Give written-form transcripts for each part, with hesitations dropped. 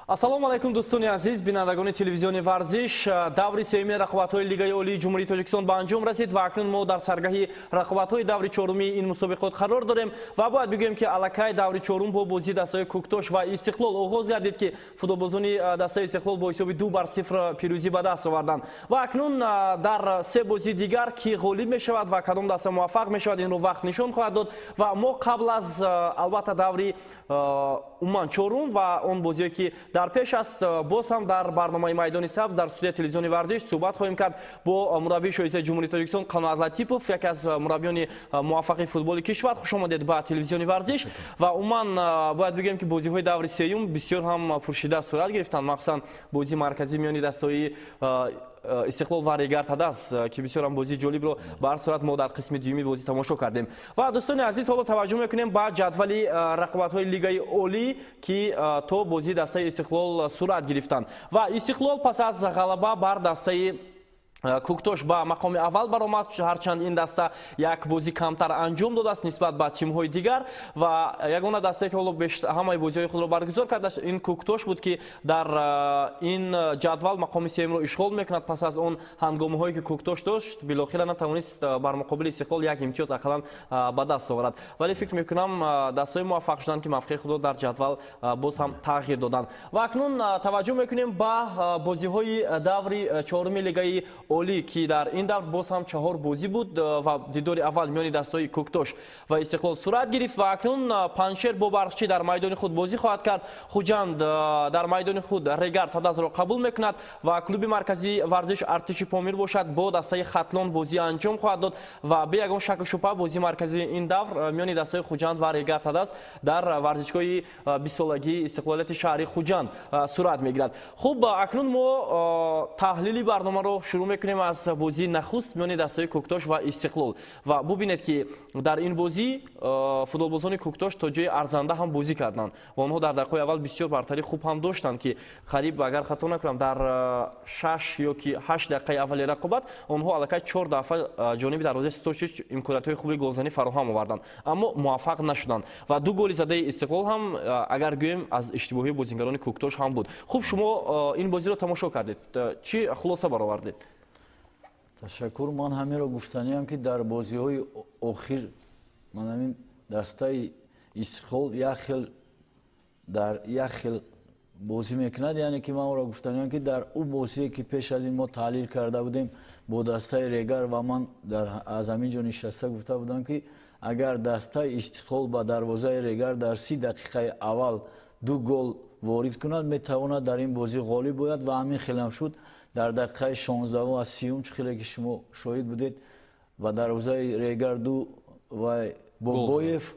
Ассалому алайкум, дӯстони азиз, бинандагони телевизиони Варзиш. Даври сеюми рақобатҳои Лигаи Олии Ҷумҳурии Тоҷикистон ба анҷом расид ва акнун мо дар саргаҳи рақобатҳои даври чоруми ин мусобиқот қарор дорем ва бояд бигӯем, ки аллакай даври чорум бо бозии дастаҳои Кӯктош ва Истиқлол оғоз гардид, ки футболбозони дастаи Истиқлол бо ҳисоби 2-0 пирӯзӣ ба даст оварданд. Ва акнун дар се бозии дигар ки ғолиб мешавад ва кадом даста муваффақ мешавад, инро вақт нишон хоҳад дод. Ва мо қабл аз албатта даври умуман чорум ва он бозиҳое, ки дар пеш аст, боз ҳам дар барномаи Майдони сабз дар студияи телевизиони Варзиш суҳбат хоҳем кард бо мураббии шоистаи Ҷумҳурии Тоҷикистон Қаноат Латипов, яке аз мураббиёни муваффақи футболи кишвар. Хуш омадед ба телевизиони Варзиш. Ва умуман бояд бигӯем, ки бозиҳои даври сеюм бисёр ҳам пуршиддат сурат гирифтанд, махсусан бозии марказӣ миёни дастаҳои Истиқлол ва Регар Тадаз, ки бисёр ҳам бозии ҷолибро ба ҳар сурат мо дар қисми дуюми бозӣ тамошо кардем. Ва дӯстони азиз, ҳоло таваҷҷӯҳ мекунем ба ҷадвали рақобатҳои Лигаи Олӣ, ки то бозии дастаи Истиқлол сурат гирифтанд. Ва Истиқлол пас аз ғалаба бар дастаи Кӯктош ба мақоми аввал баромад, ҳарчанд ин даста як бозӣ камтар анҷом додааст нисбат ба тимҳои дигар. Ва ягона дастае, ки ҳоло ҳамаи бозиҳои худро баргузор кардааст, ин Кӯктош буд, ки дар ин ҷадвал мақоми сеюмро ишғол мекунад. Пас аз он ҳангомаҳое, ки Кӯктош дошт, билохира натавонист бар муқобили Истиқлол як имтиёз ақаллан ба даст оварад. Вале фикр мекунам, дастаҳои муваффақ шуданд, ки мавқеи худро дар ҷадвал боз ҳам тағйир доданд. Ва акнун таваҷҷӯҳ мекунем ба бозиҳои даври чоруми Лигаи Олӣ, ки дар ин давр боз ҳам чаҳор бозӣ буд ва дидори аввал миёни дастаҳои Кӯктош ва Истиқлол сурат гирифт. Ва акнун Панҷшер бо Барқчӣ дар майдони худ бозӣ хоҳад кард. Хуҷанд дар майдони худ Регар Тадазро қабул мекунад ва клуби марказии варзиш Артиши Помир бошад, бо дастаи Хатлон бозӣ анҷом хоҳад дод. Ва бе ягон шаку шубҳа бозии марказии ин давр миёни дастаҳои Хуҷанд ва Регар Тадаз дар варзишгоҳи бистсолагии истиқлолияти шаҳри Хуҷанд сурат мегирад. Хуб, акнун мо таҳлили барномаро шурӯъ мекунем аз бозии нахуст миёни дастаҳои Кӯктош ва Истиқлол. Ва бубинед, ки дар ин бозӣ футболбозони Кӯктош то ҷои арзанда ҳам бозӣ карданд ва онҳо дар дақиқаи аввал бисёр бартарии хуб ҳам доштанд, ки қариб, агар хато накунам, дар 6 ё ки 8 дақиқаи аввали рақобат онҳо аллакай чор дафъа ҷониби дарвозаи Стошич имкониятҳои хуби голзанӣ фароҳам оварданд, аммо муваффақ нашуданд. Ва ду голи задаи Истиқлол ҳам, агар гӯем, аз иштибоҳии бозингарони Кӯктош ҳам буд. Хуб, шумо ин бозиро тамошо кардед, чӣ хулоса баровардед? Ташаккур. Ман ҳаминро гуфтаниам, ки дар бозиҳои охир ман ҳамин дастаи Истиқлол як хел дар як хел бозӣ мекунад. Яъне ки ман ӯро гуфтаниам, ки дар ӯ бозие, ки пеш аз ин мо таҳлил карда будем бо дастаи Регар, ва ман аз ҳамин ҷо нишаста гуфта будам, ки агар дастаи Истиқлол ба дарвозаи Регар дар 30 дақиқаи аввал ду гол ворид кунад, метавонад дар ин бозӣ ғолиб ояд. Ва ҳамин хелам шуд. Дар дақиқаи 16 ва 30, чӣ хеле ки шумо шоҳид будед, ба дарвозаи Регар ду ва Бобоев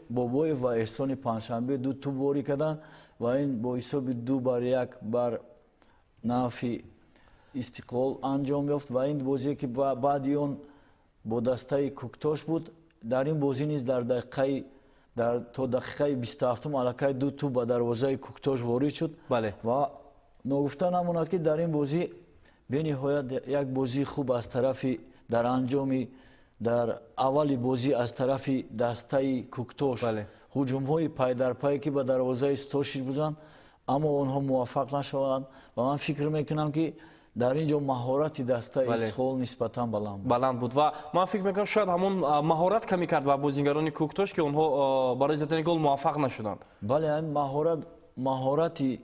ва Эҳсони Панҷшанбе ду тӯб ворид карданд ва ин бо ҳисоби 2-1 бар нафи Истиқлол анҷом ёфт. Ва ин бозие, ки баъди он бо дастаи Кӯктош буд, дар ин бозӣ низ дар дақиқаи дар то дақиқаи 27-ум аллакай ду тӯб ба дарвозаи Кӯктош ворид шуд. Ва ногуфта намонад, ки дар ин бозӣ бениҳоят як бозии хуб аз тарафи дар анҷоми дар аввали бозӣ аз тарафи дастаи Кӯктош ҳуҷумҳои пайдарпае, ки ба дарвозаи Стошич буданд, аммо онҳо муваффақ нашаванд. Ва ман фикр мекунам, ки дар ин ҷо маҳорати дастаи Истиқлол нисбатан баланд буд. Баланд буд. Ва ман фикр мекунам, шояд ҳамон маҳорат камӣ кард ба бозингарони Кӯктош, ки онҳо барои задани гол муваффақ нашуданд. Бале, ҳамин маҳорати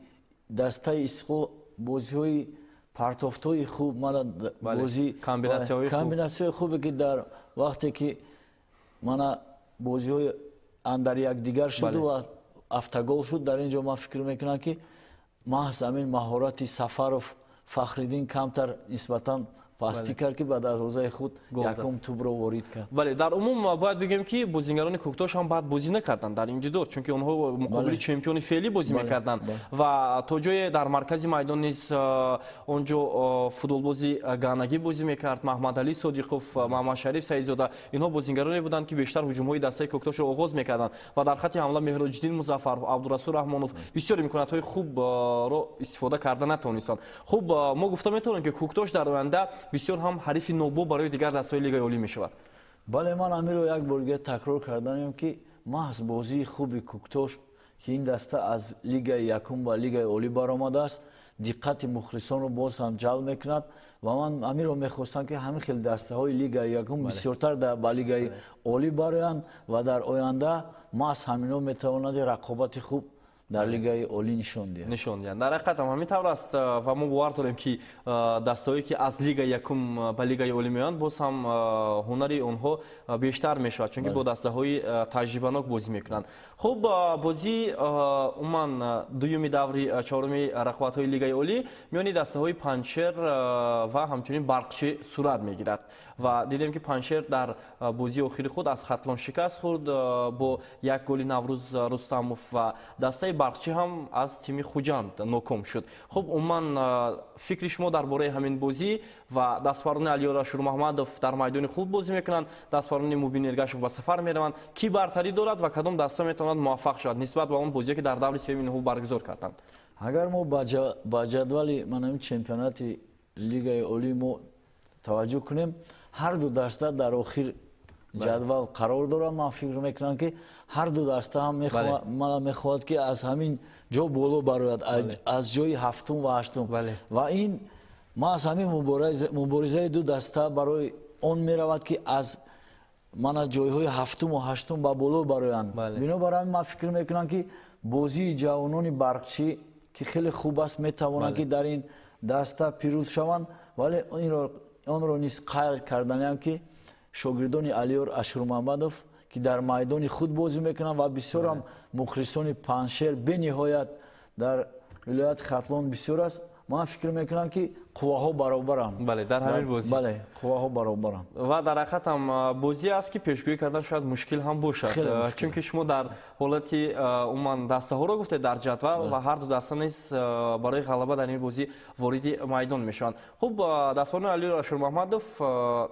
дастаи Истиқлол, бозиҳои партофтҳои хуб, мана бозӣ, комбинатсияҳои хубе, ки дар вақте ки мана бозиҳои андар якдигар шуду ва автогол шуд, дар ин ҷо ман фикр мекунам, ки маҳз ҳамин маҳорати Сафаров Фахриддин камтар нисбатан пастӣ кард, ки ба дарвозаи худ якум тӯбро ворид кард. Бале, дар умум бояд бигӯем, ки бозингарони Кӯктош ҳам бад бозӣ накарданд дар ин дидор, чунки онҳо муқобили чемпиони феълӣ бозӣ мекарданд. Ва то ҷое дар маркази майдон низ он ҷо футболбози ганагӣ бозӣ мекард, Маҳмадалӣ Содиқов, Маҳмадшариф Саидзода. Инҳо бозингароне буданд, ки бештар ҳуҷумҳои дастаи Кӯктошро оғоз мекарданд. Ва дар хатти ҳамла Меҳроҷиддин Музаффаров, Абдурасул Раҳмонов бисёр имкониятҳои хубро истифода карда натавонистанд. Хуб, мо гуфта метавонем, ки Кӯктош дар оянда бисёр ҳам ҳарифи нобоб барои дигар дастаҳои Лигаи Олӣ мешавад. Бале, ман амиро як бор дигар такрор карданем, ки маҳз бозии хуби Кӯктош ки ин даста аз лигаи якум ба лигаи олӣ баромадааст, диққати мухлисонро боз ҳам ҷалб мекунад ва ман ҳаминро мехостам, ки ҳамин хел дастаҳои лигаи якум бисёртар ба лигаи олӣ бароянд ва дар оянда маҳз ҳаминҳо метавонанд рақобати хуб дар лигаи олӣ нишон диҳанд. Нишон диҳанд. Дар ҳақиқат ҳам ҳамин тавр аст ва мо бовар дорем, ки дастаҳое, ки аз лигаи якум ба лигаи олӣ меоянд, боз ҳам ҳунари онҳо бештар мешавад, чунки бо дастаҳои таҷрибанок бозӣ мекунанд. Хуб, бозии умуман дуюми даври чоруми рақобатҳои лигаи олӣ миёни дастаҳои Панҷшер ва ҳамчунин Барқчӣ сурат мегирад ва дидем, ки Панҷшер дар бозии охири худ аз Хатлон шикаст хӯрд бо як голи Наврӯз Рустамов ва дастаи Барқчӣ ҳам аз тими Хуҷанд ноком шуд. Хуб, умуман фикри шумо дар бораи ҳамин бозӣ ва дастпарони Алиёр Ашурмаҳмадов дар майдони хуб бозӣ мекунанд, дастпарони Мубин Эргашев ба сафар мераванд, кӣ бартарӣ дорад ва кадом даста метавонад муваффақ шавад нисбат ба он бозие, ки дар даври сеюми инҳо баргузор карданд? Агар мо ба ҷадвали манами чемпионати лигаи олии мо таваҷҷӯҳ кунем, ҳар ду даста дар охир ҷадвал қарор дорад. Ман фикр мекунам, ки ҳар ду даста ҳам мехоҳад, ки аз ҳамин ҷо боло барояд, аз ҷои ҳафтум ва ҳаштум, ва ин маҳз ҳамин муборизаи ду даста барои он меравад, ки аз мана ҷойҳои ҳафтуму ҳаштум ба боло бароянд. Бинобар ҳамин ман фикр мекунам, ки бозии ҷавонони Барқчӣ, ки хеле хуб аст, метавонанд, ки дар ин даста пирӯз шаванд, вале онро низ қайд карданиам, ки шогирдони Алиёр Ашурмаҳмадов, ки дар майдони худ бозӣ мекунанд ва бисёрам мухлисони Панҷшер бениҳоят дар вилояти Хатлон бисёр аст, ман фикр мекунам, ки қувваҳо баробаранд. Бале, дар ҳамин бозӣ. Бале, қувваҳо баробаранд. Ва дар ҳақиқат ҳам бозӣ аст, ки пешгӯӣ кардан шояд мушкил ҳам бошад, чунки шумо дар ҳолати умуман дастаҳоро гуфтед дар ҷадвал ва ҳар ду даста низ барои ғалаба дар ин бозӣ вориди майдон мешаванд. Хуб, дастбони Алиёр Ашурмаҳмадов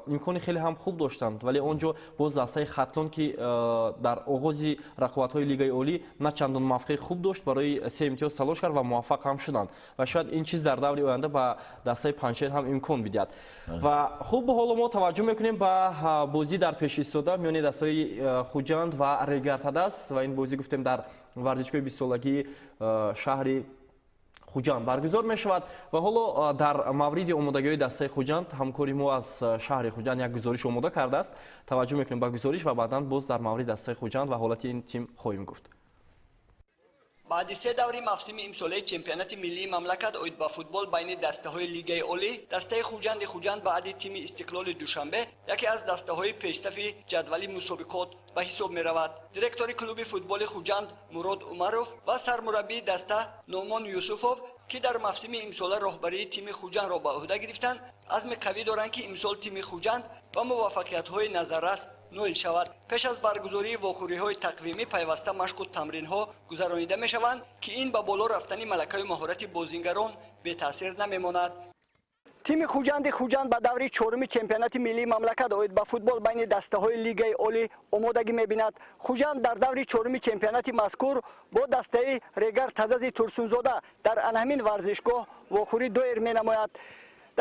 имкони хеле ҳам хуб доштанд, вале он ҷо боз дастаи Хатлон, ки дар оғози рақобатҳои лигаи олӣ на чандон мавқеи хуб дошт, барои се имтиёз талош кард ва муваффақ ҳам шуданд ва шояд ин чиз дар даври оянда ба дастаи Панҷшер ҳам имкон бидиҳад. Ва хуб, ҳоло мо таваҷҷӯҳ мекунем ба бозӣ дар пеш истода миёни дастаҳои Хуҷанд ва Регар Тадас ва ин бозӣ, гуфтем, дар варзишгоҳи бистсолагии шаҳри Хуҷанд баргузор мешавад. Ва ҳоло дар мавриди омодагиҳои дастаи Хуҷанд ҳамкори мо аз шаҳри Хуҷанд як гузориш омода кардааст. Таваҷҷӯҳ мекунем ба гузориш ва баъдан боз дар мавриди дастаи Хуҷанд ва ҳолати ин тим хоҳем гуфт. Баъди се даври мавсими имсолаи чемпионати миллии мамлакат оид ба футбол байни дастаҳои лигаи олӣ, дастаи Хуҷанди Хуҷанд баъди тими Истиқлоли Душанбе яке аз дастаҳои пешсафи ҷадвали мусобиқот ба ҳисоб меравад. Директори клуби футболи Хуҷанд Мурод Умаров ва сармураббии даста Нуъмон Юсуфов, ки дар мавсими имсола роҳбарии тими Хуҷандро ба ӯҳда гирифтанд, азми қавӣ доранд, ки имсол тими Хуҷанд ба муваффақиятҳои назаррас ноил шавад. Пеш аз баргузории вохӯриҳои тақвимӣ пайваста машқу тамринҳо гузаронида мешаванд, ки ин ба боло рафтани малакаю маҳорати бозингарон бетаъсир намемонад. Тими Хуҷанди Хуҷанд ба даври чоруми чемпионати миллии мамлакат оид ба футбол байни дастаҳои лигаи олӣ омодагӣ мебинад. Хуҷанд дар даври чоруми чемпионати мазкур бо дастаи Регар Тадази Турсунзода дар анаҳамин варзишгоҳ вохӯрӣ доир менамояд.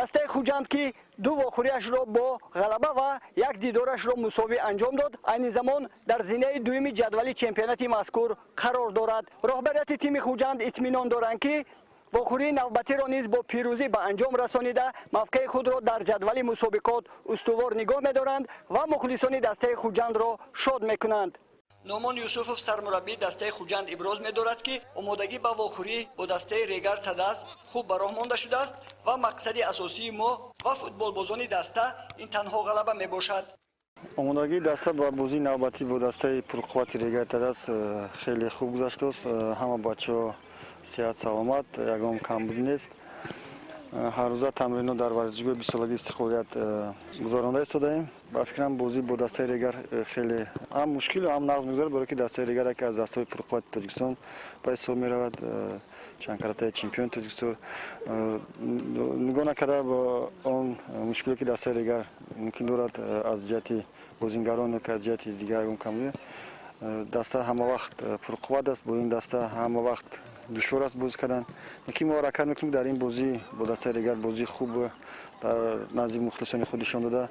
Дастаи Хуҷанд, ки ду вохӯриашро бо ғалаба ва як дидорашро мусовӣ анҷом дод, айни замон дар зинаи дуюми ҷадвали чемпионати мазкур қарор дорад. Роҳбарияти тими Хуҷанд итминон доранд, ки вохӯрии навбатиро низ бо пирӯзӣ ба анҷом расонида, мавқеи худро дар ҷадвали мусобиқот устувор нигоҳ медоранд ва мухлисони дастаи Хуҷандро шод мекунанд. Нуъмон Юсуфов, сармураббии дастаи Хуҷанд, иброз медорад, ки омодагӣ ба вохӯрӣ бо дастаи Регар Тадас хуб ба роҳ монда шудааст ва мақсади асосии мо ва футболбозони даста ин танҳо ғалаба мебошад. Омодагии даста ба бозии навбатӣ бо дастаи пурқуввати Регар Тадас хеле хуб гузаштааст. Ҳама бачаҳо сиҳат саломат, ягон камбудӣ нест. Ҳаррӯза тамринҳо дар варзишгоҳи бистсолагии Истиқлолият гузаронда истодаем. Ба фикрам, бозӣ бо дастаи Регар хеле ҳам мушкилу ҳам нағз мегузарад, барое ки дастаи Регар яке аз дастаҳои пурқуввати Тоҷикистон ба ҳисоб меравад, чандкаратаи чемпиони Тоҷикистон. Нигоҳ накарда ба он мушкиле, ки дастаи Регар мумкин дорад аз ҷиҳати бозингарон ё ки аз ҷиҳати дигар ягон камбудӣ, даста ҳама вақт пурқувват аст. Бо ин даста ҳама вақт душвор аст бозӣ кардан, лекин мо ҳаракат мекунем, дар ин бозӣ бо дастаи Регар бозии хуб дар назди мухлисони худ нишон дода,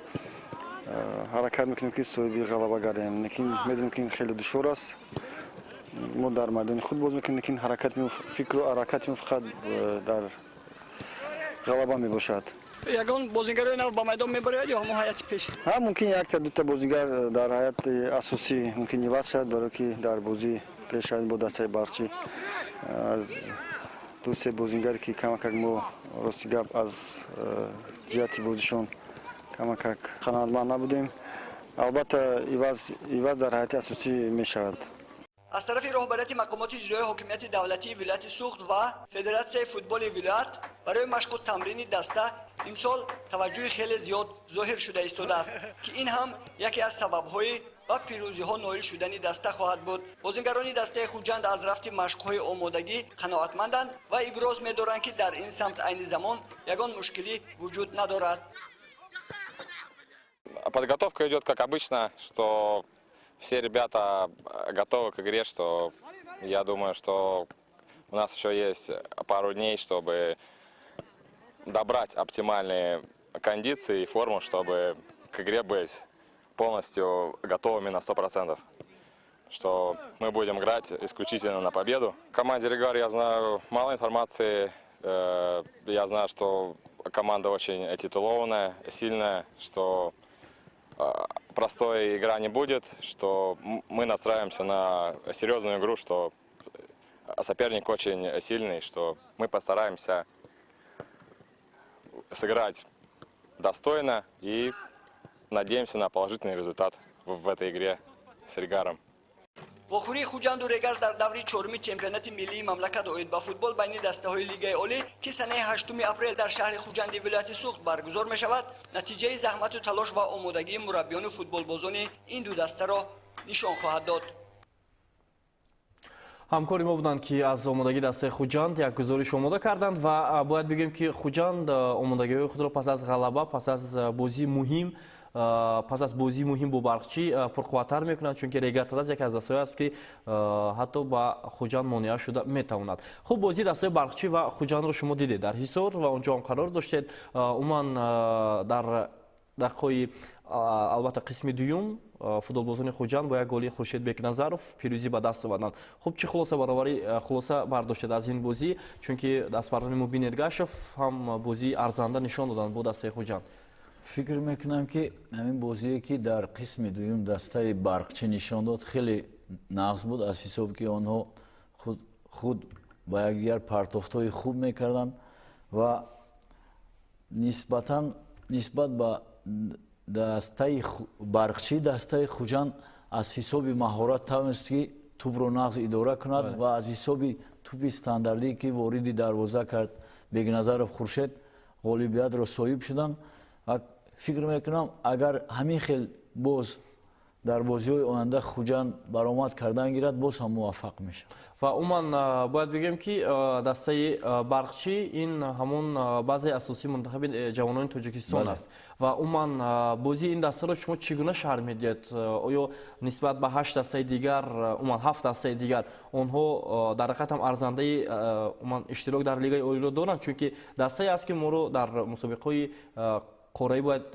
ҳаракат мекунем, ки соҳиби ғалаба гардем, лекин медонем, ки ин хеле душвор аст. Мо дар майдони худ боз мекунем, лекин ҳаракати фикру ҳаракати мо фақат дар ғалаба мебошад. Ягон бозингарои нав ба майдон мебарояд ё ҳамон ҳайати пеш? Ҳа, мумкин якта дута бозингар дар ҳайати асосӣ мумкин иваз шавад, барое ки дар бозӣ пеш бо дастаи Барқчӣ аз ду-се бозингаре ки камакак мо, рости гап, аз ҷиҳати бозишон камакак қаноатманд набудем, албатта иваз дар ҳайати асосӣ мешавад. Аз тарафи роҳбарияти мақомоти иҷроии ҳокимияти давлатии вилояти Суғд ва Федератсияи футболи вилоят барои машқу тамрини даста имсол таваҷҷӯҳи хеле зиёд зоҳир шуда истодааст, ки ин ҳам яке аз сабабҳои ба пирӯзиҳо ноил шудани даста хоҳад буд. Бозингарони дастаи Хуҷанд аз рафти машқҳои омодагӣ қаноатманданд ва иброз медоранд, ки дар ин самт айни замон ягон мушкилӣ вуҷуд надорад. Подготовка идет как обычно, что все ребята готовы к игре, что я думаю, что у нас еще есть пару дней, чтобы добрать оптимальные кондиции и форму, чтобы к игре быть полностью готовыми на 100%. Что мы будем играть исключительно на победу. В команде «Регар» я знаю мало информации. Я знаю, что команда очень титулованная, сильная, что простой игра не будет, что мы настраиваемся на серьезную игру, что соперник очень сильный, что мы постараемся сыграть достойно и надеемся на положительный результат в этой игре с «Регаром». Вохӯрии Хуҷанду Регар дар даври чоруми чемпионати миллии мамлакат оид ба футбол байни дастаҳои Лигаи Олӣ, ки санаи 8 апрел дар шаҳри Хуҷанди вилояти Суғд баргузор мешавад, натиҷаи заҳмату талош ва омодагии мураббиёну футболбозони ин ду дастаро нишон хоҳад дод. Ҳамкори мо буданд, ки аз омодагии дастаи Хуҷанд як гузориш омода карданд ва бояд бигӯем, ки Хуҷанд омодагиҳои худро пас аз ғалаба, пас аз бозии муҳим бо Барқчӣ пурқувваттар мекунанд, чунки Регар Тадаз яке аз дастаҳое аст, ки ҳатто ба Хуҷанд монеа шуда метавонад. Хуб, бозии дастаи Барқчӣ ва Хуҷандро шумо дидед дар Ҳисор ва онҷо ҳам қарор доштед. Умуман, дар дақиқаҳои, албатта, қисми дуюм футболбозони Хуҷанд бо як голи Хуршед Бекназаров пирӯзӣ ба даст оварданд. Хуб, чӣ хулоса бароварӣ хулоса бардоштед аз ин бозӣ, чунки дастпарвари Мубин Эргашев ҳам бозии арзанда нишон доданд бо дастаи Хуҷанд? Фикр мекунам, ки ҳамин бозие, ки дар қисми дуюм дастаи Барқчӣ нишон дод, хеле нағз буд, аз ҳисоби ки онҳо худ ба якдигар партофтҳои хуб мекарданд ва нисбатан нисбат ба дастаи Барқчӣ дастаи Хуҷанд аз ҳисоби маҳорат тавонист, ки тӯбро нағз идора кунад ва аз ҳисоби тӯби стандартӣ, ки вориди дарвоза кард Бегназаров Хуршед, ғолибиятро соҳиб шуданд. Ва фикр мекунам, агар ҳамин хел боз дар бозиҳои оянда Хуҷанд баромад кардан гирад, боз ҳам муваффақ мешавад. Ва умуман, бояд бигӯем, ки дастаи Барқчӣ ин ҳамон базаи асосии мунтахаби ҷавонони Тоҷикистон аст. Ва умуман, бозии ин дастаро шумо чӣ гуна шарҳ медиҳед? Оё нисбат ба ҳашт дастаи дигар, умуман ҳафт дастаи дигар, онҳо дар ҳақиқат ҳам арзандаи умуман иштирок дар Лигаи Олиро доранд? Чунки дастае аст, ки моро дар мусобиқаҳои қораӣ бояд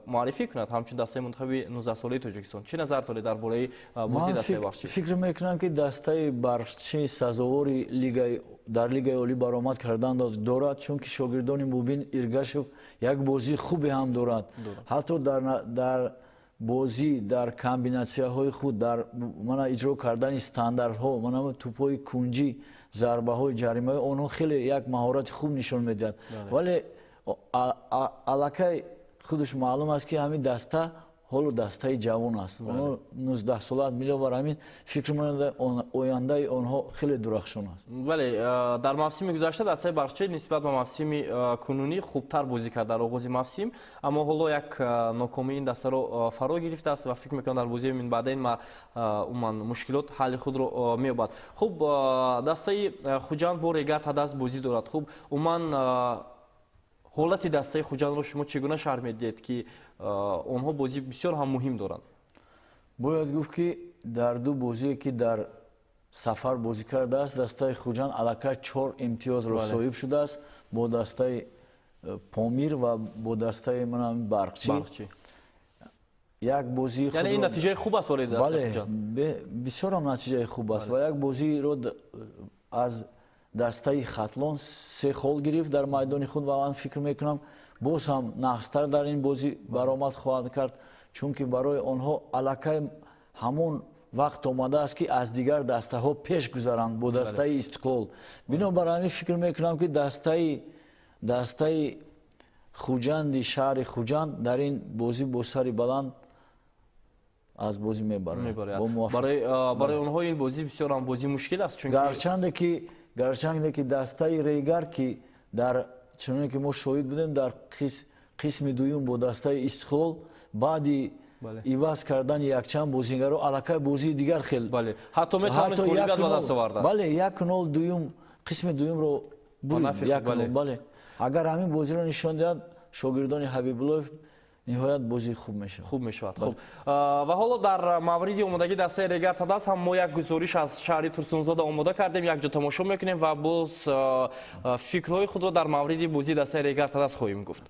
муаррифӣ кунад ҳамчун дастаи мунтахаби 19-солаи Тоҷикистон. Чӣ назар доред дар бораи бозии дастаи Барқчӣ? Фикр мекунам, ки дастаи Барқчӣ сазовори дар Лигаи Олӣ баромад кардан дорад, чунки шогирдони Мубин Иргашев як бозии хубе ҳам дорад, ҳатто дар бозӣ, дар комбинатсияҳои худ, дар мана иҷро кардани стандартҳо, мана тӯбҳои кунҷӣ, зарбаҳои ҷаримаи онҳо хеле як маҳорати хуб нишон медиҳад. Вале аллакай худаш маълум аст, ки ҳамин даста ҳоло дастаи ҷавон аст, онҳо 19-сола аст. Бинобар ҳамин фикр менамоям, ояндаи онҳо хеле дурахшон аст. Бале, дар мавсими гузашта дастаи Барқчӣ нисбат ба мавсими кунунӣ хубтар бозӣ кард дар оғози мавсим, аммо ҳоло як нокомии ин дастаро фаро гирифтааст ва фикр мекунам, дар бозии минбаъда ин умуман мушкилот ҳалли худро меёбад. Хуб, дастаи Хуҷанд бо Регар Тадаз бозӣ дорад. Хуб, умуман, ҳолати дастаи Хуҷандро шумо чӣ гуна шарҳ медиҳед, ки онҳо бозӣ бисёр ҳам муҳим доранд? Бояд гуфт, ки дар ду бозие, ки дар сафар бозӣ кардааст, дастаи Хуҷанд аллакай чор имтиёзро соҳиб шудааст бо дастаи Помир ва бо дастаи Барқчӣ. Як бозии яъне ин натиҷаи хуб аст барои дастаи Хуҷанд. Бале, бисёр ҳам натиҷаи хуб аст ва як бозиро аз дастаи Хатлон 3 хол гирифт дар майдони худ ва ман фикр мекунам боз ҳам нағзтар дар ин бозӣ баромад хоҳад кард, чунки барои онҳо аллакай ҳамон вақт омадааст ки аз дигар дастаҳо пеш гузаранд бо дастаи Истиқлол. Бинобар ҳамин фикр мекунам ки дастаи Хуҷанди шаҳри Хуҷанд дар ин бозӣ бо сари баланд аз бозӣ мебарад. Барои онҳо ин бозӣ бисёр ҳам бозии мушкил аст, чунки гарчанде ки дастаи Регар ки дар чуноне ки мо шоҳид будем дар қисми дуюм бо дастаи Истиқлол баъди иваз кардани якчанд бозигаро аллакай бозии дигар хел ҳатто метавонист ғолибият ба даст оварда. Бале, 1-0 дуюм қисми дуюмро бурид, 1-0. Бале, агар ҳамин бозиро нишон диҳад шогирдони Ҳабибуллоев ниҳоят бозии хуб мешавад. Хуб мешавад. Хуб, ва ҳоло дар мавриди омодагии дастаи Регар Тадас ҳам мо як гузориш аз шаҳри Турсунзода омода кардем, якҷо тамошо мекунем ва боз фикрҳои худро дар мавриди бозии дастаи Регар Тадас хоҳем гуфт.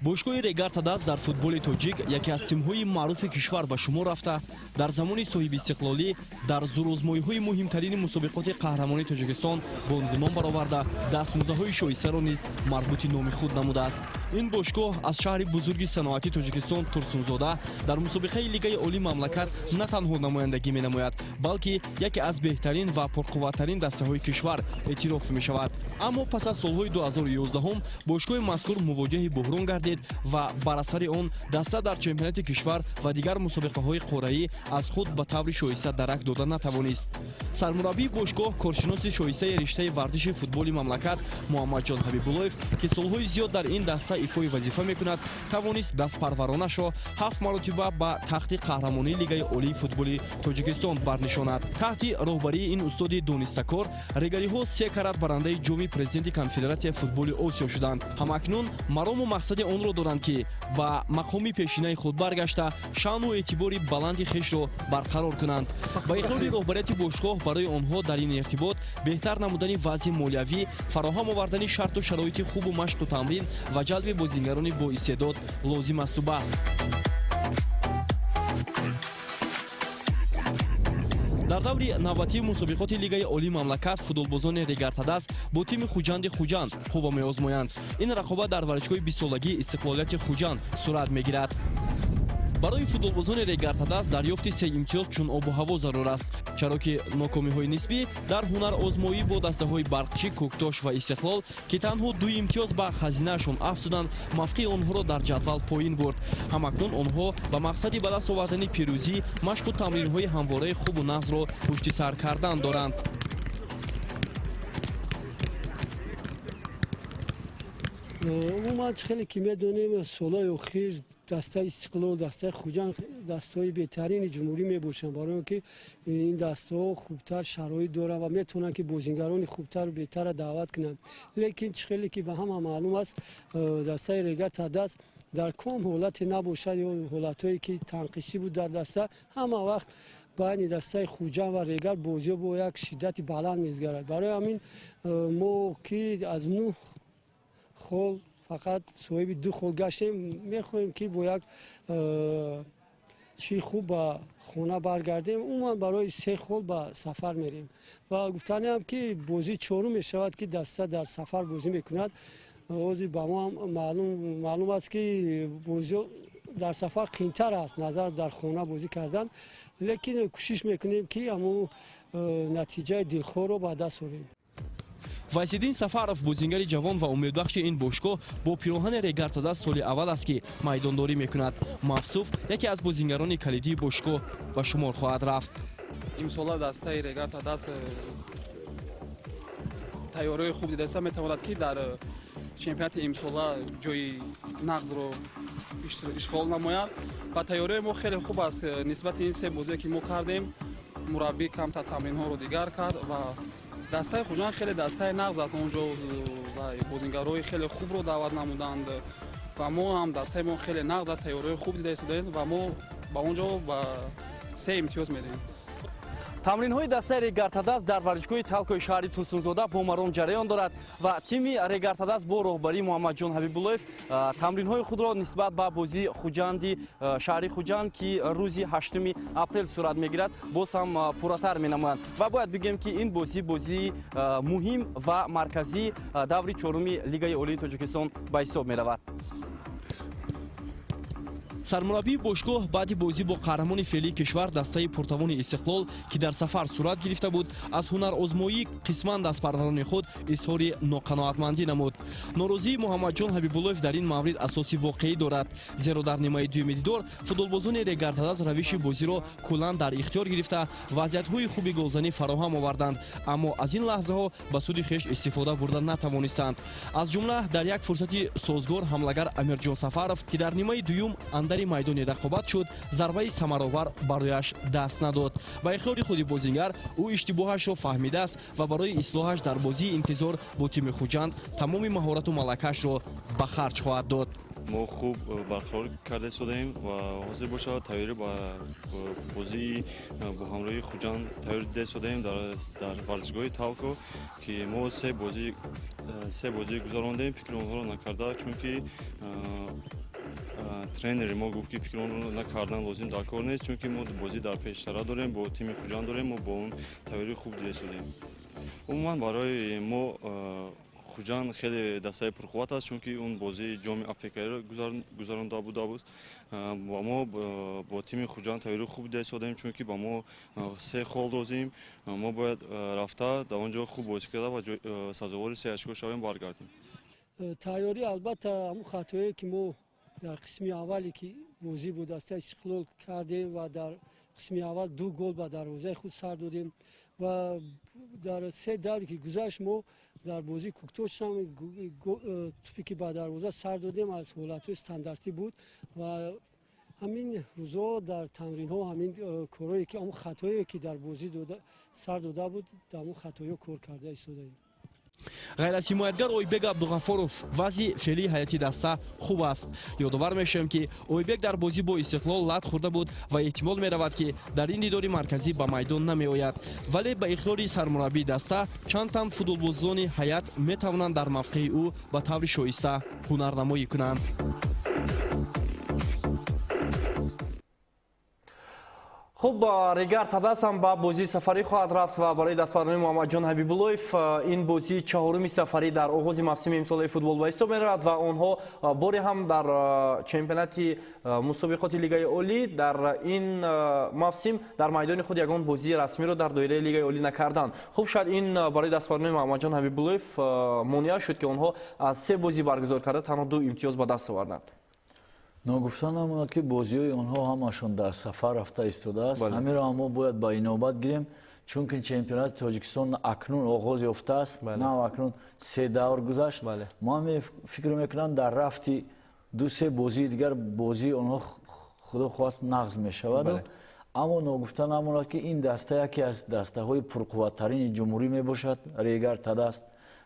Бошгоҳи Регар Тадас дар футболи тоҷик яке аз тимҳои маъруфи кишвар ба шумор рафта, дар замони соҳибистиқлолӣ дар зурозмоиҳои муҳимтарини мусобиқоти қаҳрамонии Тоҷикистон бонвуном бароварда, дастмуздаҳои шоистаро низ марбути номи худ намудааст. Ин бошгоҳ аз шаҳри бузурги саноатии Тоҷикистон Турсунзода дар мусобиқаи Лигаи Олии мамлакат на танҳо намояндагӣ менамояд, балки яке аз беҳтарин ва пурқувваттарин дастаҳои кишвар эътироф мешавад. Аммо пас аз солҳои 2011 бошгоҳи мазкур мувоҷаҳи буҳрон гардид ва бар асари он даста дар чемпионати кишвар ва дигар мусобиқаҳои қораӣ аз худ ба таври шоиста дарак дода натавонист. Сармураббии бошгоҳ коршиноси шоистаи риштаи варзиши футболи мамлакат Муҳаммадҷон Ҳабибуллоев, ки солҳои зиёд дар ин даста ифои вазифа мекунад, тавонист дастпарваронашро 7 маротиба ба тахти қаҳрамонии Лигаи Олии футболи Тоҷикистон барнишонад. Таҳти роҳбарии ин устоди донистакор регариҳо 3 карат барандаи ҷоми президенти Конфедератсияи футболи Осиё шуданд. Ҳамакнун марому мақсади онро доранд, ки ба мақоми пешинаи худ баргашта шаъну эътибори баланди хешро барқарор кунанд. Ба иқрори роҳбарияти бошгоҳ барои онҳо дар ин иртибот беҳтар намудани вазъи молиявӣ, фароҳам овардани шарту шароити хубу машқу тамрин ва ҷалби бозингарони боистеъдод лозим асту бас. Дар даври навбатии мусобиқоти Лигаи Олии мамлакат футболбозони Регар Тадас бо тими Хуҷанди Хуҷанд қувва меозмоянд. Ин рақобат дар варзишгоҳи 20-солагии Истиқлолияти Хуҷанд сурат мегирад. Барои футболбозони Регар Тадас дарёфти 3 имтиёз чун обу ҳаво зарур аст, чаро ки нокомиҳои нисбӣ дар ҳунарозмоӣ бо дастаҳои Барқчӣ, Кӯктош ва Истиқлол, ки танҳо 2 имтиёз ба хазинаашон афзуданд, мавқеи онҳоро дар ҷадвал поин бурд. Ҳамакнун онҳо ба мақсади ба даст овардани пирӯзӣ машқу тамринҳои ҳамвораи хубу нағзро пушти сар кардан доранд. Умуман хеле ки медонем, солҳои охир дастаи Истиқлол, дастаи Хуҷанд дастаҳои беҳтарини ҷумҳурӣ мебошанд, барои он ки ин дастаҳо хубтар шароит доранд ва метавонанд ки бозингарони хубтару беҳтарро даъват кунанд. Лекин чӣ хеле ки ба ҳама маълум аст, дастаи Регар Тадас дар ком ҳолате набошад ё ҳолатҳое ки танқисӣ буд дар даста, ҳама вақт байни дастаи Хуҷанд ва Регар бозиҳо бо як шиддати баланд мегузарад. Барои ҳамин мо ки аз 9 хол фақат соҳиби 2 хол гаштем, мехоҳем ки бо як чии хуб ба хона баргардем. Умуман барои 3 хол ба сафар мерем ва гуфтаниам ки бозии чорум мешавад ки даста дар сафар бозӣ мекунад. Ҳозир ба мо ҳам маълум аст ки бозиҳо дар сафар қиинтар аст назар дар хона бозӣ кардан, лекин кӯшиш мекунем ки ҳамон натиҷаи дилхоҳро ба даст орем. Вайсиддин Сафаров, бозингари ҷавон ва умедбахши ин бошгоҳ, бо пироҳани Регар Тадас соли аввал аст ки майдондорӣ мекунад. Мавсуф яке аз бозингарони калидии бошгоҳ ба шумор хоҳад рафт. Имсола дастаи Регар Тадас тайёриҳои хуб дидаста метавонад ки дар чемпионати имсола ҷои нағзро ишғол намояд ва тайёриҳои мо хеле хуб аст. Нисбати ин 3 бозие ки мо кардем, мураббӣ камтар тамринҳоро дигар кард ва дастаи Хуҷанд хеле дастаи нағз аст. Онҷо бозингарҳои хеле хубро даъват намуданд ва мо ҳам дастаи мо хеле нағз аст, тайёриҳои хуб дида истодаем ва мо ба он ҷо ба 3 имтиёз медиҳем. Тамринҳои дастаи Регар-ТадАЗ дар варзишгоҳи Талкои шаҳри Турсунзода бо маром ҷараён дорад ва тими Регар-ТадАЗ бо роҳбарии Муҳаммадҷон Ҳабибуллоев тамринҳои худро нисбат ба бозии Хуҷанди шаҳри Хуҷанд, ки рӯзи 8 апрел сурат мегирад, боз ҳам пурратар менамоянд. Ва бояд бигӯем, ки ин бозӣ бозии муҳим ва марказии даври чоруми Лигаи Олии Тоҷикистон ба ҳисоб меравад. Сармураббии бошгоҳ баъди бозӣ бо қаҳрамони феълии кишвар, дастаи пуртавони Истиқлол, ки дар сафар сурат гирифта буд, аз ҳунарозмоии қисман дастпарварони худ изҳори ноқаноатмандӣ намуд. Норозии Муҳаммадҷон Ҳабибуллоев дар ин маврид асоси воқеӣ дорад, зеро дар нимаи дуюми дидор футболбозони Регар-ТадАЗ равиши бозиро куллан дар ихтиёр гирифта, вазъиятҳои хуби голзанӣ фароҳам оварданд, аммо аз ин лаҳзаҳо ба суди хеш истифода бурда натавонистанд. Аз ҷумла дар як фурсати созгор ҳамлагар Амирҷон Сафаров, ки дар нимаи дуюм андари майдони рақобат шуд, зарбаи самаровар барояш даст надод. Ба иқрори худи бозингар, ӯ иштибоҳашро фаҳмидааст ва барои ислоҳаш дар бозии интизор бо тими Хуҷанд тамоми маҳорату малакаашро ба харҷ хоҳад дод. Мо хуб барқарор карда истодаем ва ҳозир бошад тайёрӣ ба бозии бо ҳамроҳии Хуҷанд тайёр дида истодаем дар варзишгоҳи Талко, ки мо се бозӣ гузарондем, фикри онҳоро накарда, чунки тренери мо гуфт, ки фикри онро накардан лозим дар кор нест, чунки мо бозӣ дар пештара дорем, бо тими Хуҷанд дорем, мо бо он тайёрии хуб дида истодаем. Умуман барои мо Хуҷанд хеле дастаи пурқувват аст, чунки он бозии ҷоми Африкаиро гузаронда буда буд ва мо бо тими Хуҷанд тайёрии хуб дида истодаем, чунки ба мо се хол лозим. Мо бояд рафта дар он ҷо хуб бозӣ карда ва сазовори се очко шавем, баргардем. Тайёрӣ албатта ҳамун хатое, ки мо дар қисми аввале, ки бозӣ бо дастаи Истиқлол кардем ва дар қисми аввал 2 гол ба дарвозаи худ сар додем ва дар се давре, ки гузашт, мо дар бозии Куктошам тупе, ки ба дарвоза сар додем, аз ҳолатҳои стандартӣ буд ва ҳамин рӯзо дар тамринҳо ҳамин корое, ки ҳамун хатое, ки дар бозӣ сар дода буд, дар ҳамун хатоҳо кор карда истодаем. Ғайр аз ҳимоятгар Ойбек Абдуғаффоров, вазъи феълии ҳайати даста хуб аст. Ёдовар мешавем, ки Ойбек дар бозӣ бо Истиқлол лат хӯрда буд ва эҳтимол меравад, ки дар ин дидори марказӣ ба майдон намеояд. Вале ба иқрори сармураббии даста, чанд тан футболбозони ҳайат метавонанд дар мавқеи ӯ ба таври шоиста ҳунарнамоӣ кунанд. Хуб, Регар-ТадАЗ ҳам ба бозии сафарӣ хоҳад рафт ва барои дастпарварони Муҳаммадҷон Ҳабибуллоев ин бозии чаҳоруми сафарӣ дар оғози мавсими имсолаи футбол ба ҳисоб меравад ва онҳо боре ҳам дар чемпионати мусобиқоти Лигаи Олӣ дар ин мавсим дар майдони худ ягон бозии расмиро дар доираи Лигаи Олӣ накарданд. Хуб, шояд ин барои дастпарварони Муҳаммадҷон Ҳабибуллоев монеа шуд, ки онҳо аз се бозӣ баргузор карда танҳо 2 имтиёз ба даст оварданд. Ногуфта намонад, ки бозиҳои онҳо ҳамашон дар сафар рафта истодааст. Ҳаминро ҳам мо бояд ба инобат гирем, чунки чемпионати Тоҷикистон акнун оғоз ёфтааст, нав акнун се давр гузашт. Мо фикр мекунам, дар рафти 2-3 бозии дигар бозии онҳо худо хоҳад нағз мешавад. Аммо ногуфта намонад, ки ин даста яке аз дастаҳои пурқувваттарини ҷумҳурӣ мебошад, Регар-ТадАЗ.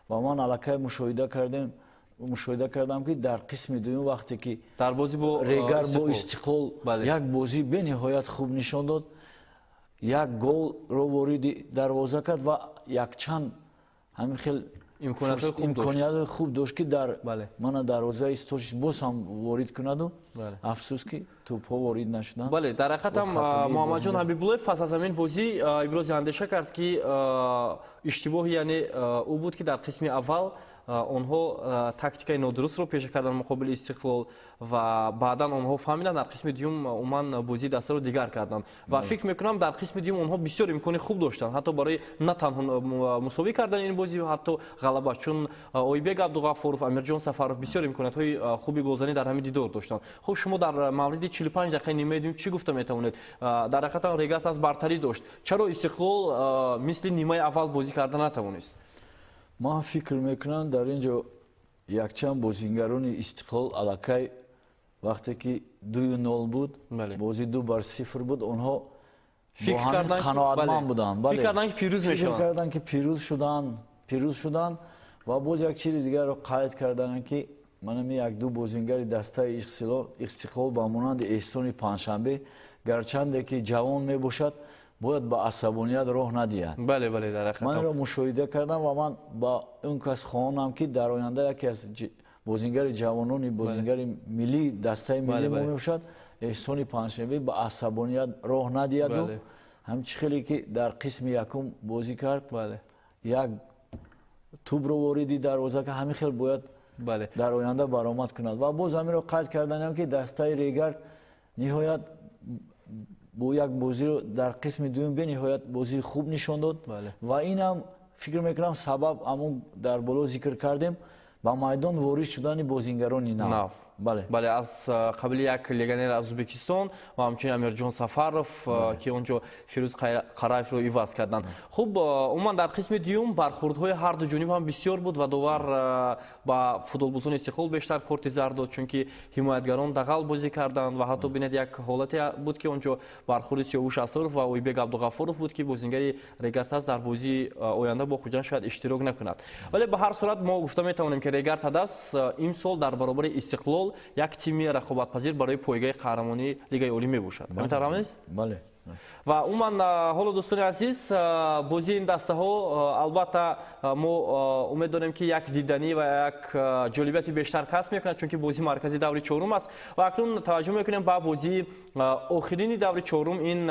Ва ман аллакай мушоҳида кардам, ки дар қисми дуюм, вақте ки дар бозӣ бо Регар бо Истиқлол як бозии бениҳоят хуб нишон дод, як голро вориди дарвоза кард ва якчанд ҳамин хел имкониятҳои хуб дошт, ки дар мана дарвозаи Источиш боз ҳам ворид кунаду афсӯс, ки тӯбҳо ворид нашуданд. Бале, дар ҳақиқат ҳам Муҳаммадҷон Ҳабибуллоев пас аз ҳамин бозӣ ибрози андеша кард, ки иштибоҳи яъне ӯ буд, ки дар қисми аввал онҳо тактикаи нодурустро пеша карданд муқобили Истиқлол ва баъдан онҳо фаҳмиданд, дар қисми дуюм умуман бозии дастаро дигар карданд. Ва фикр мекунам, дар қисми дуюм онҳо бисёр имкони хуб доштанд, ҳатто барои на танҳо мусовӣ кардани ин бозӣ, ҳатто ғалаба, чун Ойбек Абдуғаффоров, Амирҷон Сафаров бисёр имкониятҳои хуби голзанӣ дар ҳамин дидор доштанд. Хуб, шумо дар мавриди 45 дақиқаи нимаи дуюм чӣ гуфта метавонед? Дар ҳақиқат Регар-ТадАЗ бартарӣ дошт. Чаро Истиқлол мисли нимаи аввал бозӣ карда натавонист? Ман фикр мекунам, дар ин ҷо якчанд бозингарони Истиқлол аллакай вақте ки 2-0 буд, бозӣ 2-0 буд, онҳо бо ҳамин қаноатманд буданд. Фикр карданд, ки пирӯз мешаванд. Фикр карданд, ки пирӯз шуданд ва боз як чизи дигарро қайд карданд, ки манам як-ду бозингари дастаи Истиқлол ба монанди Эҳсони Панҷшанбе, гарчанде ки ҷавон мебошад, бояд ба асабоният роҳ надиҳад. Бале, бале, дар ҳақиқат. Ман инро мушоҳида кардам ва ман ба он кас хоҳонам, ки дар оянда яке аз бозингари ҷавонони бозингари миллӣ, дастаи миллӣ мо мебошад, Эҳсони Панҷшанбе ба асабоният роҳ надиҳаду ҳамчи хеле ки дар қисми якум бозӣ кард, як тӯбро вориди дарвоза кард, ҳамин хел бояд дар оянда баромад кунад. Ва боз ҳаминро қайд карданем, ки дастаи Регар ниҳоят бо як бозиро дар қисми дуюм бениҳоят бозии хуб нишон дод ва инам фикр мекунам сабаб ҳамон дар боло зикр кардем, ба майдон ворид шудани бозингарони нав. Бале. Бале, аз қабили як легионер аз Ӯзбекистон ва ҳамчунин Амирҷон Сафаров, ки онҷо Фирӯз Қараевро иваз карданд. Хуб, умуман дар қисми дуюм бархӯрдҳои ҳар ду ҷониб ҳам бисёр буд ва довар ба футболбозони Истиқлол бештар корти зард дод, чунки ҳимоятгарон дағал бозӣ карданд ва ҳатто бинед як ҳолате буд, ки онҷо бархӯрди Сиёвуш Асторов ва Ойбек Абдуғафуров буд, ки бозингари Регар-ТадАЗ дар бозии оянда бо Хуҷанд шояд иштирок накунад. Вале ба ҳар сурат мо гуфта метавонем, ки Регар-ТадАЗ имсол дар баробари Истиқлол як тими рақобатпазир барои пойгаи қаҳрамонии Лигаи Олӣ мебошад. Ҳамин тавр нест? Бале. Ва умуман ҳоло дӯстони азиз, бозии ин дастаҳо албатта мо умед дорем, ки як диданӣ ва як ҷолибияти бештар касб мекунад, чунки бозии марказии даври чорум аст. Ва акнун таваҷҷӯҳ мекунем ба бозии охирини даври чорум, ин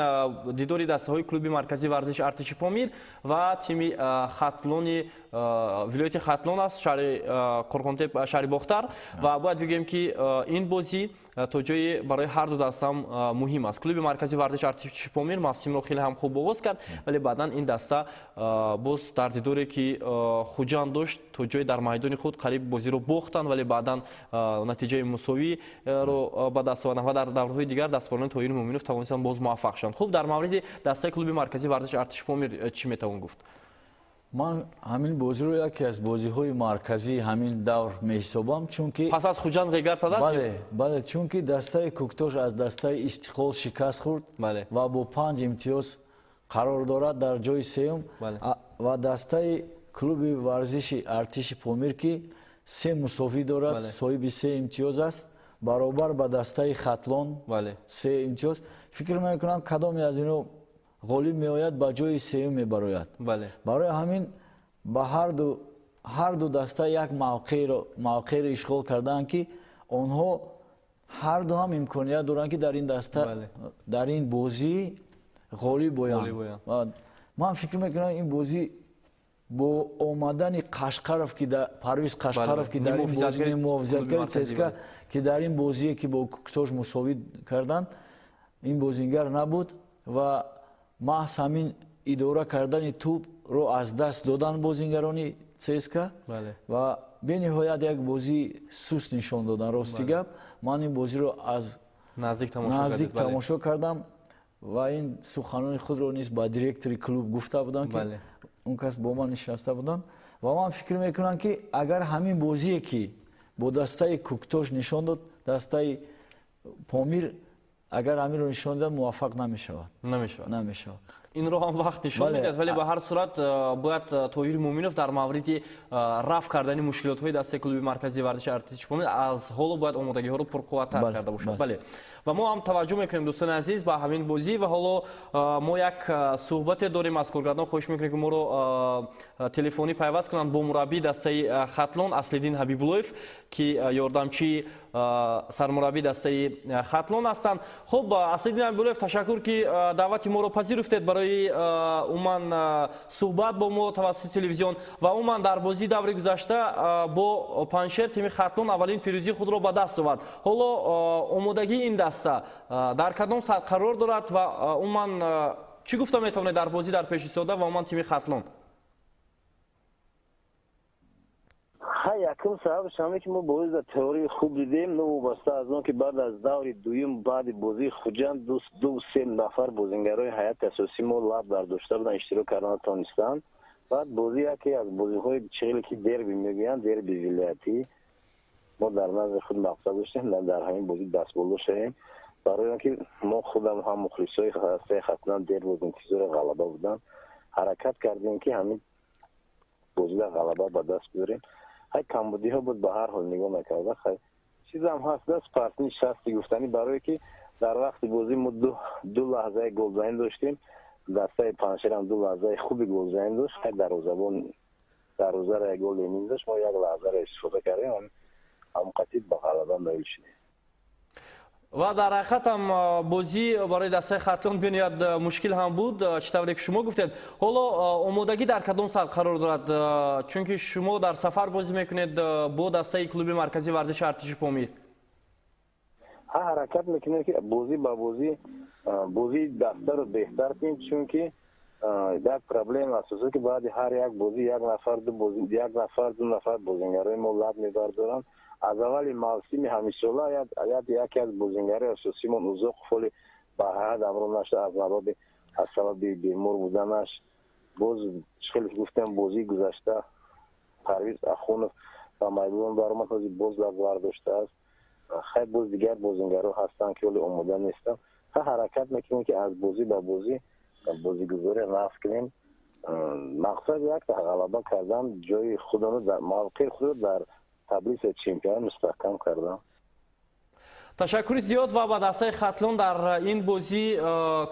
дидори дастаҳои клуби марказии варзиши Артиши Помир ва тими Хатлони вилояти Хатлон аст, шаҳри Қурғонтеп, шаҳри Бохтар. Ва бояд бигӯем, ки ин бозӣ то ҷое барои ҳар ду даста ҳам муҳим аст. Клуби марказии варзиши Артиши Помир мавсимро хеле ҳам хуб оғоз кард, вале баъдан ин даста боз дар дидоре, ки Хуҷанд дошт, то ҷое дар майдони худ қариб бозиро бохтанд, вале баъдан натиҷаи мусовиро ба даст оварданд ва дар даврҳои дигар дастболони Тоҳир Муъминов тавонистанд боз муваффақ шаванд. Хуб, дар мавриди дастаи клуби марказии варзиши Артиши Помир чӣ метавон гуфт? Ман ҳамин бозиро яке аз бозиҳои марказии ҳамин давр меҳисобам, чунки пас аз Хуҷанд Регар-ТадАЗ. Бале, бале, чунки дастаи Кӯктош аз дастаи Истиқлол шикаст хӯрд ва бо 5 имтиёз қарор дорад дар ҷои сеюм, ва дастаи клуби варзиши Артиши Помир, ки 3 мусовӣ дорад, соҳиби 3 имтиёз аст, баробар ба дастаи Хатлон 3 имтиёз. Фикр мекунам кадоме аз инҳо ғолиб меояд, ба ҷои сеюм мебарояд. Барои ҳамин ба ҳар ду даста як мавқеъро ишғол кардаанд, ки онҳо ҳар ду ҳам имконият доранд, ки дар ин даста, дар ин бозӣ ғолиб оянд. Ман фикр мекунам ин бозӣ бо омадани Қашқаров, ки Парвиз Қашқаров, ки дар ин бозӣ муҳофизатгари ЦСКА, ки дар ин бозие, ки бо Кӯктош мусовӣ карданд, ин бозингар набуд ва маҳз ҳамин идора кардани тӯбро аз даст додан бозингарони ЦСКА ва бениҳоят як бозии суст нишон додан. Рости гап, ман ин бозиро аз наздик тамошо кардам ва ин суханони худро низ ба директори клуб гуфта будам, ки он кас бо ман нишаста буданд. Ва ман фикр мекунам, ки агар ҳамин бозие, ки бо дастаи Кӯктош нишон дод, дастаи Помир агар ҳаминро нишон диҳад, муваффақ намешавад. Намешавад. Намешавад. Инро ҳам вақт нишон медиҳад, вале ба ҳар сурат бояд Тоҳир Муъминов дар мавриди рафъ кардани мушкилотҳои дастаи клуби марказии варзиши Артиши Помир аз ҳоло бояд омодагиҳоро пурқувваттар карда бошад. Бале. Ва мо ҳам таваҷҷӯҳ мекунем, дӯстони азиз, ба ҳамин бозӣ. Ва ҳоло мо як суҳбате дорем аз коргардон, хоҳиш мекунем, ки моро телефонӣ пайваст кунанд бо мураббии дастаи Хатлон Аслиддин Ҳабибуллоев, ки ёрдамчии сармураббии дастаи Хатлон ҳастанд. Хуб, Аслиддин Ҳабибуллоев, ташаккур, ки даъвати моро пазируфтед барои умуман суҳбат бо мо тавассути телевизион. Ва умуман дар бозии даври гузашта бо Панҷшер тими Хатлон аввалин пирӯзии худро ба даст овард. Ҳоло омодагии ин даста дар кадом сатҳ қарор дорад ва умуман чӣ гуфта метавонед дар бозӣ дар пеш истода ва умуман тими Хатлон? Якум сабабаш ҳаме, ки мо бозиро теории хуб дидем, новобаста аз он ки баъд аз даври дуюм, баъди бозии Хуҷанд ду се нафар бозингарои ҳайати асосӣ мо лаб бардошта буданд, иштирок карда натавонистанд. Баъд бозӣ яке аз бозиҳои чиғеле ки дерби мегӯянд, дерби вилоятӣ, мо дар назди худ мақсад доштем дар ҳамин бозӣ дастболо шавем, барои он ки мо худам ҳам мухлисои дастаи Хатлон дер боз интизори ғалаба буданд. Ҳаракат кардем, ки ҳамин бозида ғалаба ба даст биёрем. Ҳай камбудиҳо буд, ба ҳар ҳол нигоҳ накарда. Хай чизам ҳаст, даст партни шасти гуфтанӣ, барое ки дар вақти бозӣ мо ду лаҳзаи голзанӣ доштем, Дастаи Панҷшер ҳам ду лаҳзаи хуби голзанӣ дошт. Хай дарвозабон дарвозаро як гол эмин дошт. Мо як лаҳзаро истифода кардем, ҳамон қатъи ба ғалаба ноил шудем. Ва дар ҳақиқат ҳам бозӣ барои дастаи Хатлон бениҳоят мушкил ҳам буд, чӣ тавре ки шумо гуфтед. Ҳоло омодагӣ дар кадом сатҳ қарор дорад? Чунки шумо дар сафар бозӣ мекунед бо дастаи клуби марказии варзиши Артиши Помир. Ҳа, ҳаракат мекунем, ки бозӣ ба бозӣ бозии дастаро беҳтар кунем, чунки як проблема асосӣ, ки баъди ҳар як бозӣ як нафар, ду бозӣ, як нафар, ду нафар бозингарои мо лаб мебардоранд. Аз аввали мавсими ҳамисола яке аз бозингарои асосимон Узоқов ҳоли ба ҳайат ҳамроҳ нашуда аз сабаби бемор буданаш. Боз хеле гуфтем, бозии гузашта Парвиз Ахунов ба майдон баромад, ҳозир боз лаб бардоштааст. Хай, боз дигар бозингаро ҳастанд, ки ҳоле омода нестанд. Ха, ҳаракат мекунем, ки аз бозӣ ба бозӣ бозигузорӣ нақл кунем. Мақсад як ғалаба кардан, ҷои худро, мавқеи худро дар таблица чемпион мустаҳкам кардан. Ташаккури зиёд ва ба дастаи Хатлон дар ин бозӣ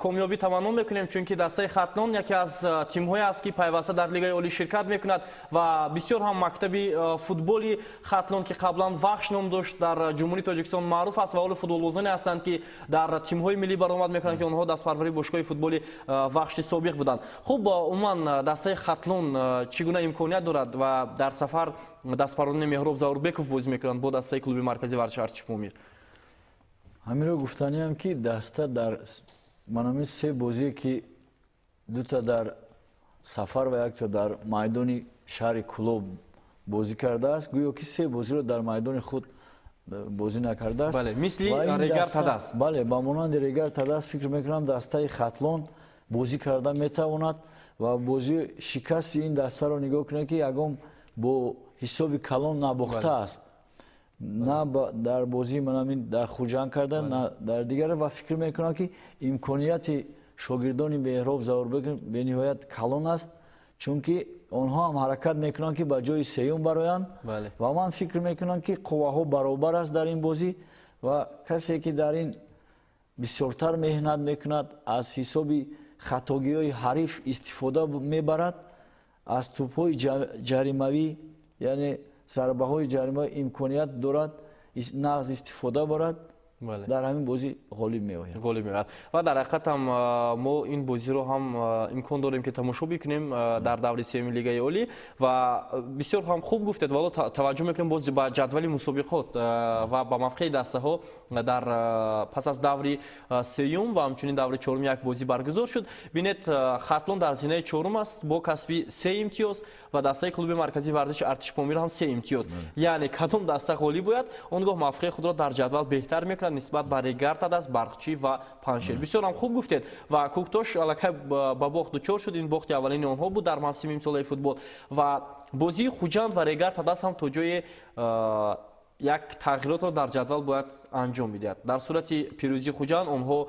комёбӣ таманно мекунем, чунки дастаи Хатлон яке аз тимҳое аст, ки пайваста дар Лигаи Олӣ ширкат мекунад ва бисёр ҳам мактаби футболи Хатлон, ки қаблан Вахш ном дошт, дар Ҷумҳурии Тоҷикистон маъруф аст ва ҳоло футболбозоне ҳастанд, ки дар тимҳои миллӣ баромад мекунанд, ки онҳо дастпарвари бошгоҳи футболи Вахши собиқ буданд. Хуб, умуман дастаи Хатлон чӣ гуна имконият дорад ва дар сафар дастпарварони Меҳроб Заурбеков бозӣ мекунанд бо дастаи клуби марказии варзиши Артиши Помир? Ҳаминро гуфтаниам, ки даста дар манами се бозие, ки дута дар сафар ва якта дар майдони шаҳри Кӯлоб бозӣ кардааст, гӯё ки се бозиро дар майдони худ бозӣ накардааст. Бале, мисли Регар Тадас. Бале, ба монанди Регар Тадас фикр мекунам, дастаи Хатлон бозӣ карда метавонад ва бозии шикасти ин дастаро нигоҳ кунед, ки ягон бо ҳисоби калон набохтааст, на дар бозии манамин дар Хуҷанд карда, на дар дигар. Ва фикр мекунам, ки имконияти шогирдони Меҳроб Заурбек бениҳоят калон аст, чунки онҳо ҳам ҳаракат мекунанд, ки ба ҷои сеюм бароянд. Ва ман фикр мекунам, ки қувваҳо баробар аст дар ин бозӣ ва касе ки дар ин бисёртар меҳнат мекунад, аз ҳисоби хатогиҳои ҳариф истифода мебарад, аз тӯбҳои ҷаримавӣ, яъне зарбаҳои ҷарима имконият дорад нағз истифода барад, дар ҳамин бозӣ ғолиб меояд. Ғолиб меояд. Ва дар ҳақиқат ҳам мо ин бозиро ҳам имкон дорем, ки тамошо бикунем дар даври сеюми Лигаи Олӣ. Ва бисёр ҳам хуб гуфтед, вало таваҷҷӯҳ мекунем боз ба ҷадвали мусобиқот ва ба мавқеи дастаҳо дар пас аз даври сеюм ва ҳамчунин даври чорум як бозӣ баргузор шуд. Бинед, Хатлон дар зинаи чорум аст бо касби се имтиёз ва дастаи клуби марказии варзиши Артиши Помир ҳам се имтиёз. Яъне кадом даста ғолиб бояд, он гоҳ мавқеи худро дар ҷадвал беҳтар мекунад нисбат ба Регар Тадас, Барқчӣ ва Панҷшер. Бисёр ҳам хуб гуфтед ва Кӯктош аллакай ба бохт дучор шуд. Ин бохти аввалини онҳо буд дар мавсими имсолаи футбол ва бозии Хуҷанд ва Регар Тадас ҳам то ҷое як тағйиротро дар ҷадвал бояд анҷом бидиҳад. Дар сурати пирӯзии Хуҷанд онҳо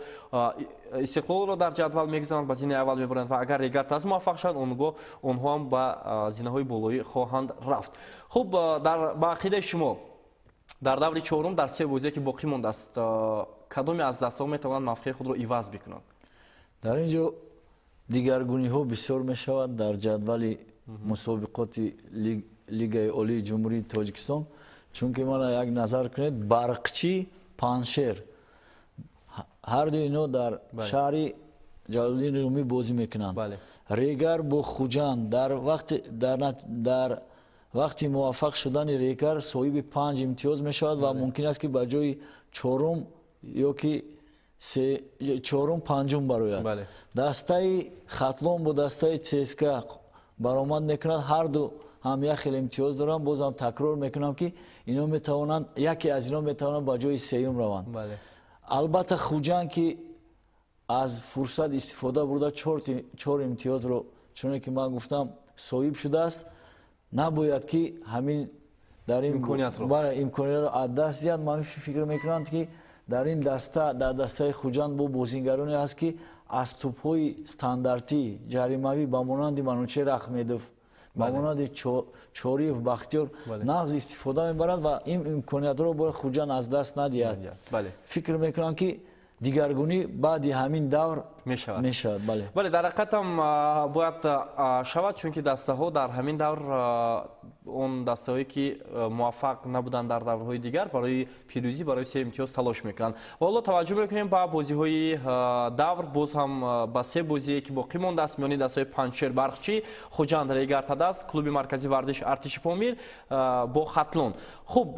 Истиқлолро дар ҷадвал мегузоранд, ба зинаи аввал мебаранд ва агар Регар Тадас муваффақ шаванд, он гоҳ онҳо ҳам ба зинаҳои болоӣ хоҳанд рафт. Хуб, ба ақидаи шумо дар даври чорум дар се бозие, ки боқӣ мондааст, кадоме аз дастаҳо метавонанд мавқеи худро иваз бикунанд? Дар ин ҷо дигаргуниҳо бисёр мешавад дар ҷадвали мусобиқоти Лигаи Олии Ҷумҳурии Тоҷикистон, чунки мана як назар кунед, Барқчӣ, Панҷшер, ҳарду ино дар шаҳри Ҷалолиддини Румӣ бозӣ мекунанд. Регар бо Хуҷанд дар вақти муваффақ шудани Регар соҳиби 5 имтиёз мешавад ва мумкин аст, ки ба ҷои чорум ё ки чорум, панҷум барояд. Дастаи Хатлон бо дастаи ЦСКА баромад мекунад, ҳарду ҳам як хел имтиёз доранд. Бозам такрор мекунам, ки ино метавонанд, яке аз ино метавонанд ба ҷои сеюм раванд. Албатта, Хуҷанд, ки аз фурсат истифода бурда, чор имтиёзро, чуне ки ман гуфтам, соҳиб шудааст, набояд ки ҳамин дар ин имкониятро аз даст диҳад. Ман фикр мекунам, ки дар ин даста, дар дастаи Хуҷанд бо бозингароне ҳаст, ки аз тӯбҳои стандартӣ ҷаримавӣ ба монанди Манучер Ахмедов, ба монанди Чориев Бахтиёр нағз истифода мебарад ва ин имкониятро бояд Хуҷанд аз даст надиҳад. Фикр мекунам, ки Дигаргунӣ баъди ҳамин давр мешавад. Бале. Бале, дар ҳақиқат ҳам бояд шавад, чунки дастаҳо дар ҳамин давр, он дастаҳое ки муваффақ набуданд дар даврҳои дигар, барои пирӯзӣ, барои се имтиёз талош мекунанд. Ва ҳоло таваҷҷӯҳ мекунем ба бозиҳои давр, боз ҳам ба се бозие ки боқӣ мондааст миёни дастаҳои Панҷшер Барқчӣ, Хуҷанд Регар Тадас, клуби марказии варзиш Артиши Помир бо Хатлон. Хуб,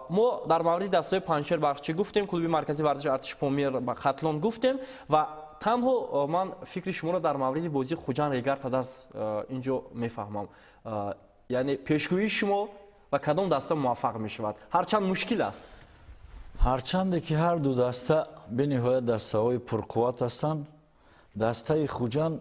мо дар мавриди дастаҳои Панҷшер Барқчӣ гуфтем, клуби марказии варзиш Артиши Помир ба Хатлон гуфтем ва танҳо ман фикри шуморо дар мавриди бозии Хуҷанд Регар Тадас инҷо мефаҳмам. Яъне пешгӯии шумо ва кадом даста муваффақ мешавад? Ҳарчанд мушкил аст. Ҳарчанде ки ҳар ду даста бениҳоят дастаҳои пурқувват ҳастанд, дастаи Хуҷанд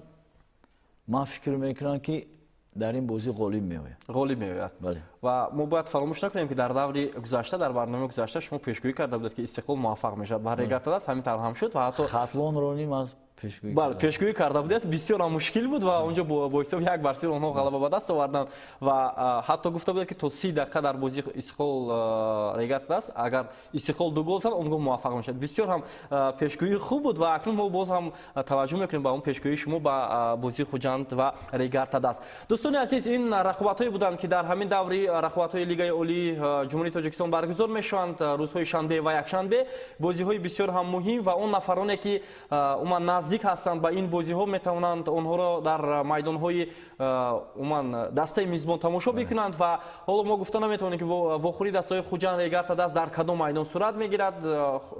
ман фикр мекунам ки дар ин бозӣ ғолиб меояд. Ғолиб меояд. Бале. Ва мо бояд фаромӯш накунем ки дар даври гузашта, дар барномаи гузашта шумо пешгӯӣ карда будед ки Истиқлол муваффақ мешавад. Ба Регар Тадас ҳамин тавр ҳам шуд ва ҳатто Хатлонро ним аз пешгӯӣ. Бале, пешгӯӣ карда будед, бисёр ҳам мушкил буд ва онҷо бо ҳисоби 1-0 онҳо ғалаба ба даст оварданд ва ҳатто гуфта будед ки то 30 дақиқа дар бозии Истиқлол Регар Тадас агар Истиқлол 2 гол зад, он гоҳ муваффақ мешавад. Бисёр ҳам пешгӯии хуб буд ва акнун мо боз ҳам таваҷҷӯҳ мекунем ба он пешгӯии шумо ба бозии Хуҷанд ва Регар Тадас. Дӯстони азиз, ин рақобатҳое буданд ки дар ҳамин даври рақобатҳои Лигаи Олии Ҷумҳурии Тоҷикистон баргузор мешаванд рӯзҳои шанбе ва якшанбе. Бозиҳои бисёр ҳам муҳим ва он нафароне ки умуман наздик ҳастанд ба ин бозиҳо метавонанд онҳоро дар майдонҳои умуман дастаи мизбон тамошо бикунанд. Ва ҳоло мо гуфта наметавонем ки вохӯрии дастаҳои Хуҷанд Регар Тадас дар кадом майдон сурат мегирад,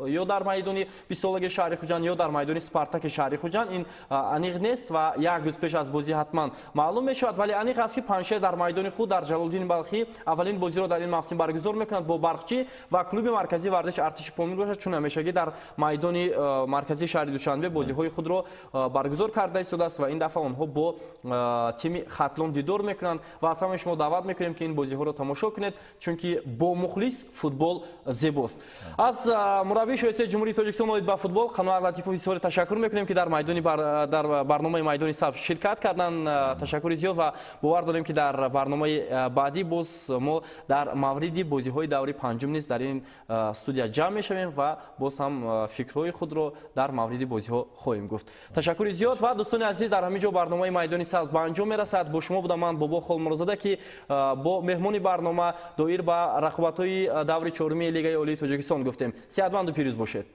ё дар майдони 20-солагии шаҳри Хуҷанд ё дар майдони Спартаки шаҳри Хуҷанд. Ин аниқ нест ва як рӯз пеш аз бозӣ ҳатман маълум мешавад. Вале аниқ аст ки Панҷшер дар майдони худ дар Ҷалолиддини Балхӣ аввалин бозиро дар ин мавсим баргузор мекунад бо Барқчӣ ва клуби марказии варзиш Артиши Помир бошад, чун ҳамешагӣ дар майдони марказии шаҳри Душанбе бозиҳои худро баргузор карда истодааст ва ин дафъа онҳо бо тими Хатлон дидор мекунанд ва аз ҳамаи шумо даъват мекунем ки ин бозиҳоро тамошо кунед, чунки бо мухлис футбол зебост. Аз мураббии шоистаи Ҷумҳурии Тоҷикистон оид ба футбол Қаноат Латипов изҳори ташаккур мекунем ки дар барномаи Майдони Сабз ширкат карданд. Ташаккури зиёд ва бовар дорем ки дар барномаи баъдӣ боз мо дар мавриди бозиҳои даври панҷум низ дар ин студия ҷамъ мешавем ва боз ҳам фикрҳои худро дар мавриди бозиҳо хоҳем гуфт. Ташаккури зиёд ва дӯстони азиз, дар ҳамин ҷо барномаи Майдони Сабз ба анҷом мерасад. Бо шумо будам ман Бобо Холмурозода ки бо меҳмони барнома доир ба рақобатҳои даври чоруми Лигаи Олии Тоҷикистон гуфтем. Сеҳатманду пирӯз бошед.